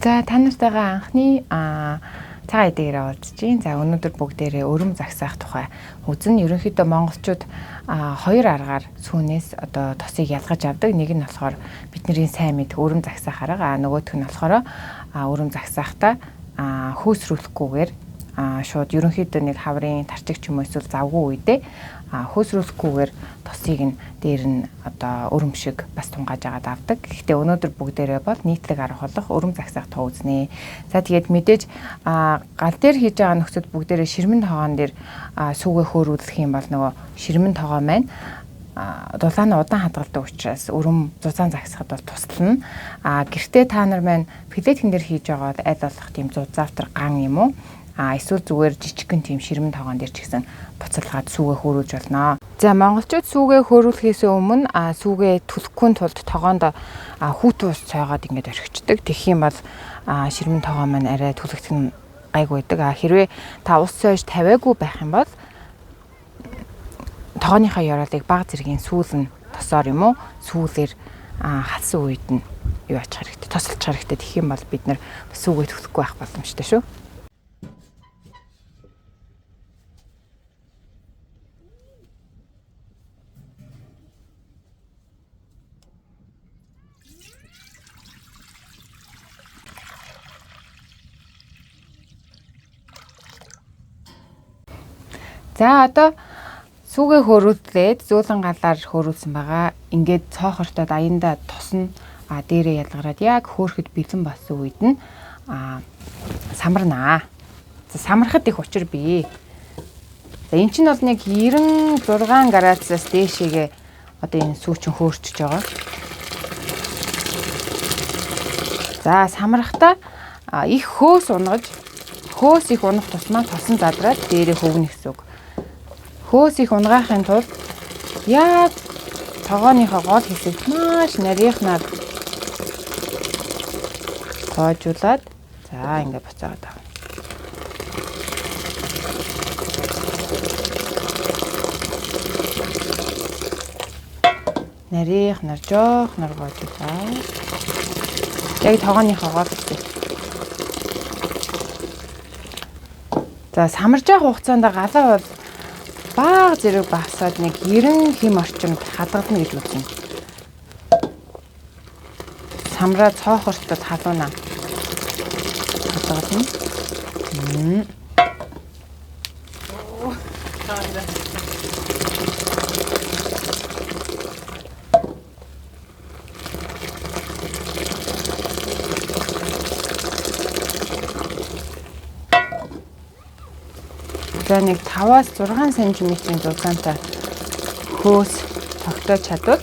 За та нартайгаа анхны цагаан эдгээр уулзж байна. За өнөөдөр бүгдээрээ өрөм загсаах тухай үзнэ. Ерөнхийдөө монголчууд хоёр аргаар сүүнээс одоо тосыг ялгаж авдаг. Нэг нь болохоор бидний сайн мэдэх өрөм загсаах арга, нөгөөх нь болохоор өрөм загсаахтаа хөөсрүүлэхгүйгээр шууд ерөнхийдөө нэг хаврын тарчиг ч юм уу эсвэл завгүй үедээ хөөсрүүлэхгүйгээр тосыг нь дээр нь одоо өрөм шиг бас тунгааж агаад авдаг. Гэхдээ өнөөдөр бүгдээрээ бол нийтлэг арга болох өрөм загсаах тухай үзнэ. За тэгээд мэдээж гал дээр хийж байгаа нөхцөд бүгдээрээ ширмэн тогоон дээр сүүгээ хөөрүүлэх юм бол нөгөө ширмэн тогоо маань дулаан удаан хадгалдаг учраас өрөм зузаан загсахад бол туслана. Гэртээ та нар маань плеткэн дээр хийж байгаа бол аль болох тийм зузаавтар ган юм уу? Эсвэл зүгээр жижигхэн тийм ширмэн тогоон дээр ч гэсэн буцалгаад сүүгээ хөөрүүлж болно. За монголчууд сүүгээ хөөрүүлэхээс өмнө сүүгээ түлхэхгүй тулд тогоонд хүүтэн ус цойгоод ингээд орхичдаг. Тэгэх юм бол ширмэн тогоо маань арай түлхэх нь гайгүй байдаг. Хэрвээ та ус цойж тавиагүй байх юм бол тогооныхоо ёроолыг баг зэргийн сүүл нь тосоор юм уу сүүлээр халсан үед нь юу ачих хэрэгтэй, тосолчих хэрэгтэй. Тэгэх юм бол бид нар сүүгээ түлхэхгүй байх боломжтой шүү. За одоо сүүгээ хөөрүүлээд зөөлөн галаар хөөрүүлсэн байгаа. Ингээд цоохортод аяндаа тосно, дээрээ ялгараад яг хөөрөхөд бэлэн болсон үед нь самарнаа. За самархад их учир бий. За эн чинь бол нэг 96 градусаас дээшээгээ одоо энэ сүү чинь хөөрчөж байгаа. За самрахтаа их хөөс унгаж, хөөс их унах тусмаа тосон задраад дээрээ хөвгөнө гэсэн үг. Хөөс их унгаахын тулд яг тогооныхоо гол хэсэгт маш нарийнхнаар гоожуулаад за ингээд буцаагаад авна. Нарийнхнаар жоохноор гоожуулаад яг тогооныхоо гол хэсэгт. За самарж явах хугацаанд галаа бол бага зэрэг багасаад нэг 90 хэм орчимд хадгална гэж үзнэ. Самраа цоохортод халууна. Хадгална. За нэг 5-аас 6 см-ийн зузаантай хөөс тогтоож чадвал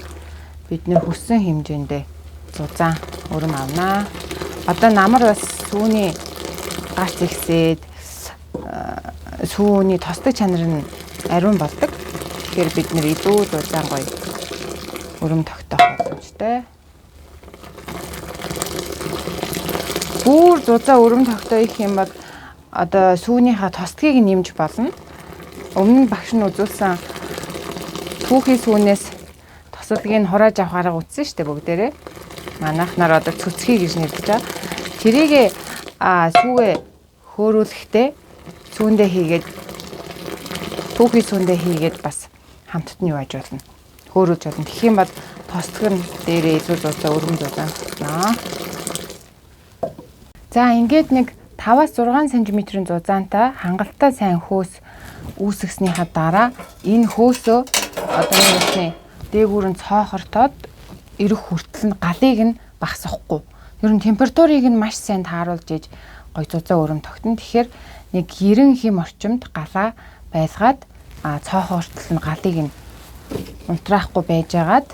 бид нэр хүссэн хэмжээндээ зузаан өрөм авнаа. Одоо намар бас сүүний гарц ихсээд сүүний тосдог чанар нь ариун болдог. Тэгэхээр бид нэр илүү зузаан гоё өрөм тогтоох боломжтой. Бүр зузаан өрөм тогтоох юм бол одоо сүүнийхээ тосдгийг нэмж болно. Өмнө нь багш нь үзүүлсэн түүхий сүүнээс тосолгийг хурааж авах арга үзсэн шүү дээ бүгдээрээ. Манайх нар одоо цөцгий гэж нэрлэж байгаа. Тэрийг сүүгээ хөөрүүлэхдээ сүүндээ хийгээд түүхий сүүндээ хийгээд бас хамтд нь юу аж болно. Хөөрүүлж болно. Тэгэх юм бол тосдог нь дээрээ илүү зузаан өргөн зузаан болно. За ингээд нэг 5-аас 6 см-ийн зузаантай хангалттай сайн хөөс үүсгэснийхаа дараа энэ хөөсөө одоо нэг усны дээгүүр нь цоохортоод ирэх хүртэл нь галыг нь багасгахгүй. Ер нь температурыг нь маш сайн тааруулж иж гой зузаан өрөм тогтно. Тэгэхээр нэг 90 хэм орчимд галаа байлгаад цоохортол нь галыг нь унтраахгүй байжгаад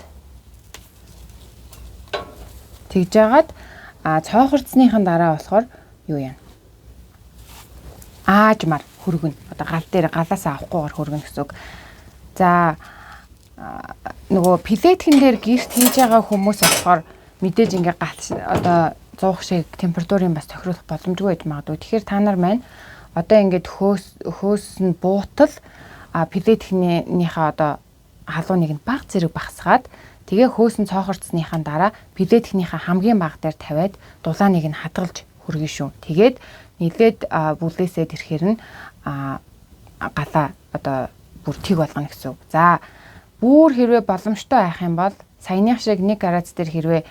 тэгж жагаад цоохорцсныхан дараа болохоор юу яана? Аажмар хөргөнө. Одоо гал дээр галаас авахгүйгээр хөргөнө гэсэн үг. За нөгөө плеткэн дээр гэрт хийж байгаа хүмүүс болохоор мэдээж ингээ гал одоо 100 шиг температурын бас тохируулах боломжгүй байж магадгүй. Тэгэхээр та нар маань одоо ингээд хөөс нь буутал плеткнийхээ одоо халууныг нь баг зэрэг багасгаад тэгээ хөөс нь цоохорцсныхаа дараа плеткнийхээ хамгийн бага дээр тавиад дулааныг нь хадгалж хөргөн шүү. Тэгээд нилээд бүлээсээ тэрхээр нь галаа одоо бүр тэг болгоно гэсэн үг. За бүр хэрвээ боломжтой байх юм бол саяных шиг 1 градус дээр хэрвээ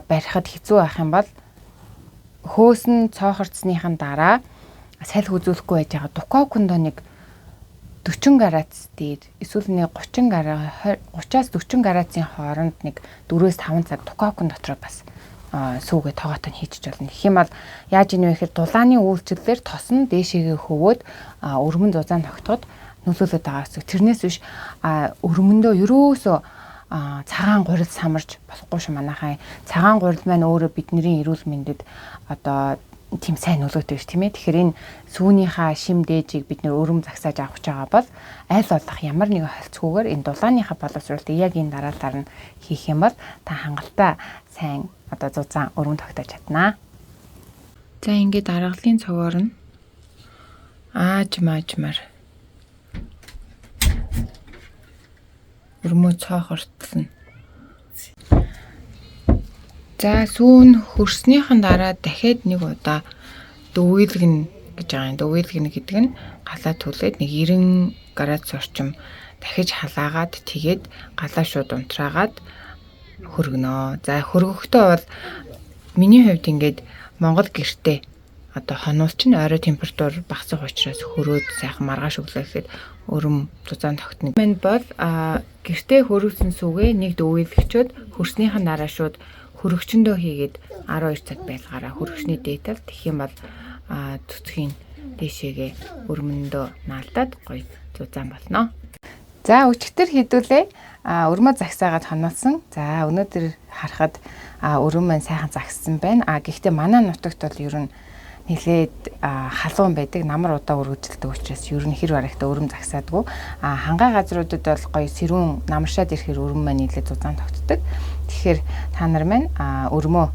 барихад хэцүү байх юм бол хөөсөн цоохорцсныхан дараа салхи үзүүлэхгүй байж байгаа дукокондо нэг 40 градус дээр эсвэл нэг 30 градус 30-аас 40 градусын хооронд нэг 4-5 цаг дукокон дотор бас сүүгээ тоогоотой нь хийчих болно. Гэх юм бол яаж ийнэ вэ гэхээр дулааны үйлчлэлээр тос нь дээшээгээ хөвөөд өрмөн зузаан тогтоход нөлөөлөд байгаа гэсэн. Тэрнээс биш өрмөндөө ерөөсөө цагаан гурил самарч болохгүй шүү манайхаа. Цагаан гурил маань өөрөө бидний эрүүл мэндэд одоо тийм сайн нөлөөтэй биш тийм ээ. Тэгэхээр энэ сүүнийхээ шим дээжийг бид нэр өрөм загсааж авах гэж байгаа бол аль болох ямар нэгэн холцгүйгээр энэ дулааныхаа боловсруулалтыг яг энэ дараалалаар нь хийх юм бол та хангалттай сайн одоо зузаан өрөм тогтоож чаднаа. За ингээд аргалын цогоор нь ааж маажмар өрмөө цоохортлно. За сүүн хөрснийхэн дараа дахиад нэг удаа дөвөөлгөн гэж байгаа юм. Дөвөөлгөн гэдэг нь галаа түлээд нэг 90 градус орчим дахиж халаагаад тэгээд галаа шууд унтраагаад хөргөнөө. За хөргөхдөө бол миний хувьд ингээд Монгол гэртээ одоо хонуул чинь орой температур багасах учраас хөрөөд сайхан маргааш өглөө гэхэд өрөм зузаан тогтно. Мэн бол гэртээ хөрөвсөн сүгээ нэг дөвөөлгчөөд хөрснийхэн дараа шууд хөрөгчөндөө хийгээд 12 цаг байлгаараа хөрөгчний дээд тал тэгэх юм бол цэцгийн дээшээгээ өрмөндөө наалдаад гоё зузаан болно. За өчигдөр хідүүлээ өрмөө загсаагаад хоноосон. За өнөөдөр харахад өрөм маань сайхан загссан байна. Гэхдээ манай нутагт бол ер нь нэлээд халуун байдаг. Намар удаа өргөжлөдөг учраас ер нь хэр барагта өрөм загсаадгүй. Хангай газруудад бол гоё сэрүүн намаршаад ирэхээр өрөм маань нэлээд зузаан тогтдог. Тэгэхээр та нар маань өрмөө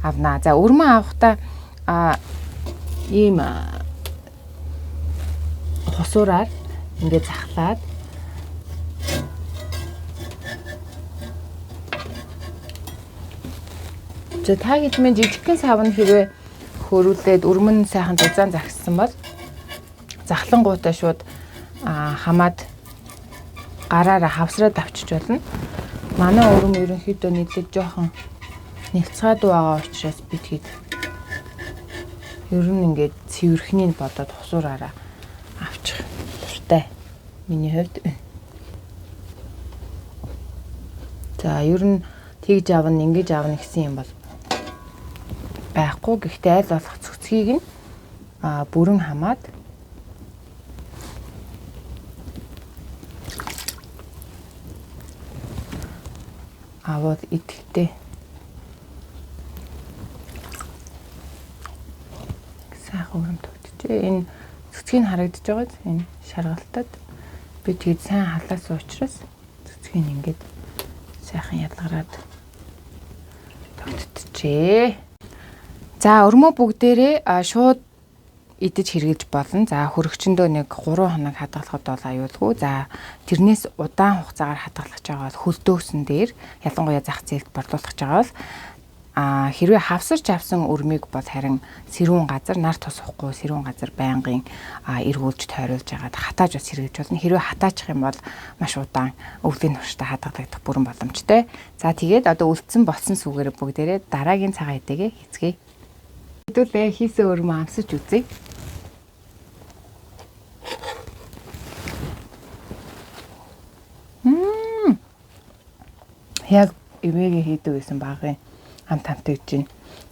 авнаа. За өрмөө авахдаа ийм хусуураар ингээд захлаад за та хэд мэн жижигхэн сав нь хэрвээ хөрүүлээд өрмөн сайхан зузаан загссан бол захлангуудаа шууд хамаад гараараа хавсраад авчиж болно. Манай өрөм ерөнхийдөө нийлээд жоохон нэлцгаадуу байгаа учраас би тэгэд ер нь ингээд цэвэрхнийг бодоод хусуураараа авчих дуртай. Миний хувьд. За ер нь тэгж авна, ингэж авна гэсэн юм бол байхгүй. Гэхдээ аль болох цөцгийг нь бүрэн хамаад аваад идэхтэй. Сайхан өрөм тогтжээ. Энэ цөцгийг нь харагдаж байгаа биз? Энэ шаргалтад би тэгээд сайн халаасан учраас цөцгийг ингээд сайхан ялгараад тогтчихжээ. За өрмөө бүгдээрээ шууд идэж хэрэглэж болно. За хөрөгчөндөө нэг 3 хоног хадгалахад бол аюулгүй. За тэрнээс удаан хугацаагаар хадгалах гэж байгаа бол хөлдөөсөн дээр ялангуяа зах зээлд борлуулах гэж байгаа бол хэрвээ хавсарч авсан өрмийг бол харин сэрүүн газар нар тусахгүй сэрүүн газар байнгын эргүүлж тойруулж агаад хатааж бас хэрэглэж болно. Хэрвээ хатаачих юм бол маш удаан өвлийн туршдаа хадгалагдах бүрэн боломжтой. За тэгээд одоо үлдсэн болсон сүгээр бүгдээрээ дараагийн цагаан эдэгээ хийцгээе. Хэдүүлээ хийсэн өрмөө амсаж үзье. Яг эмээгээ хийдэг гэсэн багын амт амт гэж байна.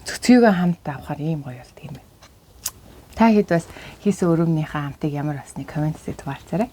Цөцгийгөө хамт авахар ийм гоё болд юм байна. Та хэд бас хийсэн өрөмнийхээ амтыг ямар болсныг коммент дээр хуваалцаарай.